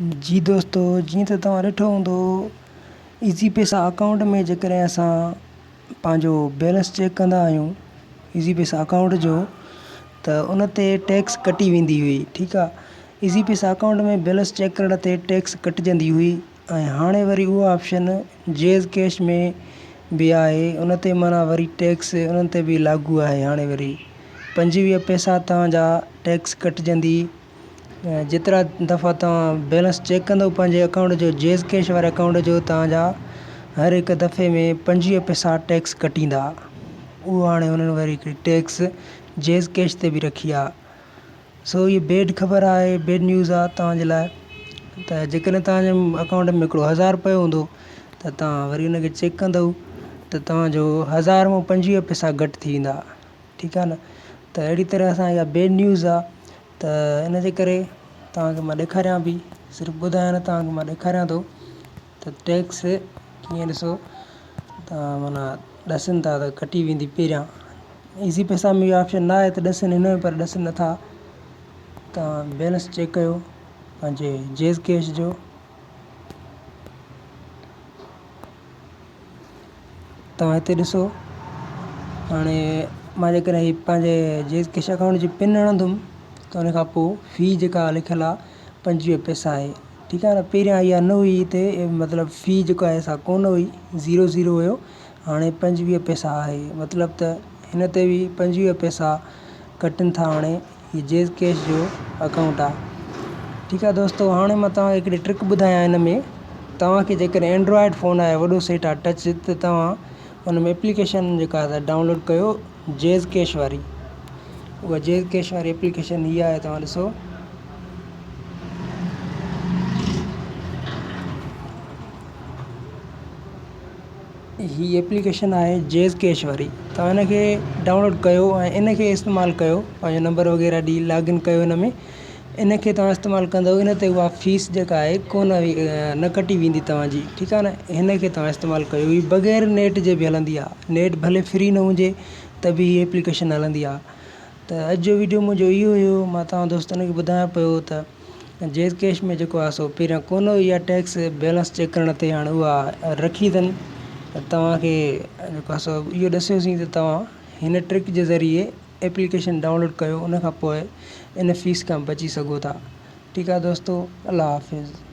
جي دوستو جيئن ته توهان ڏٺو هوندو ايزي پيسا اڪائونٽ ۾ جيڪڏهن اسان پنهنجو بيلنس چيڪ ڪندا آهيون ايزي پيسا اڪائونٽ جو ته ان تي ٽيڪس ڪٽي ويندي هئي ٺيڪ آ ايزي پيسا اڪائونٽ ۾ بيلنس چيڪ ڪرڻ تي ٽيڪس ڪٽجندي هئي ۽ هاڻي وري اهو آپشن جيز ڪيش ۾ به آهي ان تي معنيٰ وري ٽيڪس انهن تي به لاڳو آهي هاڻي وري 25 پيسا توهان جا ٽيڪس ڪٽجندي جيترا دفعا توهان بيلنس چيڪ ڪندو پنهنجي اڪائونٽ جو جيز ڪيش واري اڪائونٽ جو توهان جا هر هڪ دفعي ۾ 25 پئسا ٽيڪس ڪٽيندا اهو هاڻي انهن وري هڪڙي ٽيڪس جيز ڪيش تي به رکي آ سو هي بيڊ خبر آهي بيڊ نيوز آ توهان جي لاء ته جيڪڏهن توهان جي اڪائونٽ ۾ هڪڙو هزار رپيو هوندو ته توهان وري ان کي چيڪ ڪندو ته توهان جو هزار مان 25 پئسا گهٽ ٿي ويندا ٺيڪ آ نه ته اهڙي طرح سان اها بيڊ نيوز آ ته ان جي ڪري توهان کي مان ڏيکاريان به صرف ٻڌايان نه توهان کي مان ڏيکاريان ٿو ته ٽيڪس ڪيئن ڏسو ته معنيٰ ڏسن ٿا ته ڪٽي ويندي پهريان ايزي پئسا ۾ اهو آپشن نه آهي ته ڏسن هن ۾ پر ڏسن نٿا توهان بيلنس چيڪ ڪيو پنهنجي جيز ڪيش جو. توهان هتي ڏسو هاڻي مان جيڪڏهن هي پنهنجي جيز ڪيش اڪائونٽ جي پن هڻندم ته ان کان پوء في جيڪا لکيل آهي 25 پئسا آهي ٺيڪ آهي نه پهريان اها نه هئي هتي مطلب في جيڪا آهي سا ڪونه هئي زيرو زيرو هيو هاڻي 25 پئسا آهي مطلب ته هن تي به 25 پئسا ڪٽن ٿا هاڻي هي جيز ڪيش جو اڪائونٽ آ ٺيڪ آ دوستو هاڻي مان توهان کي هڪڙي ٽرڪ ٻڌايان هن ۾ توهان کي جيڪڏهن اينڊرائڊ فون آهي وڏو سيٽ آ ٽچ ته توهان ان ۾ ايپليڪيشن جيڪا آهي ڊائونلوڊ ڪيو جيز ڪيش واري اها جيز ڪيش واري ايپليڪيشن هي آهي توهان ڏسو هي ايپليڪيشن آهي جيز ڪيش واري توهان ان کي ڊائونلوڊ ڪيو ۽ ان کي استعمال ڪيو پنهنجو نمبر وغيره ڏئي لاگ ان ڪيو ان ۾ ان کي توهان استعمال ڪندو ان تي اها فيس جيڪا آهي ڪونه نه ڪٽي ويندي توهان جي ٺيڪ آهي نه هن کي توهان استعمال ڪيو هي بغير نيٽ جي به هلندي آهي نيٽ ڀلي فري نه هجي ته به هي ايپليڪيشن هلندي آهي ته اڄ جو ويڊيو منهنجو اهو هيو مان توهان دوستن کي ٻڌايان پيو ته جيز ڪيش ۾ جيڪو آهي سو پهريان ڪونه هئي اها ٽيڪس بيلنس چيڪ ڪرڻ تي هاڻي اها رکي اٿن ته توهان کي جيڪو آهي سو اهو ڏسيوسين ته توهان هن ٽرڪ جي ذريعي ايپليڪيشن ڊائونلوڊ ڪيو ان کان پوء ان فيس کان بچي سگهو ٿا ٺيڪ آهي دوستو الله حافظ.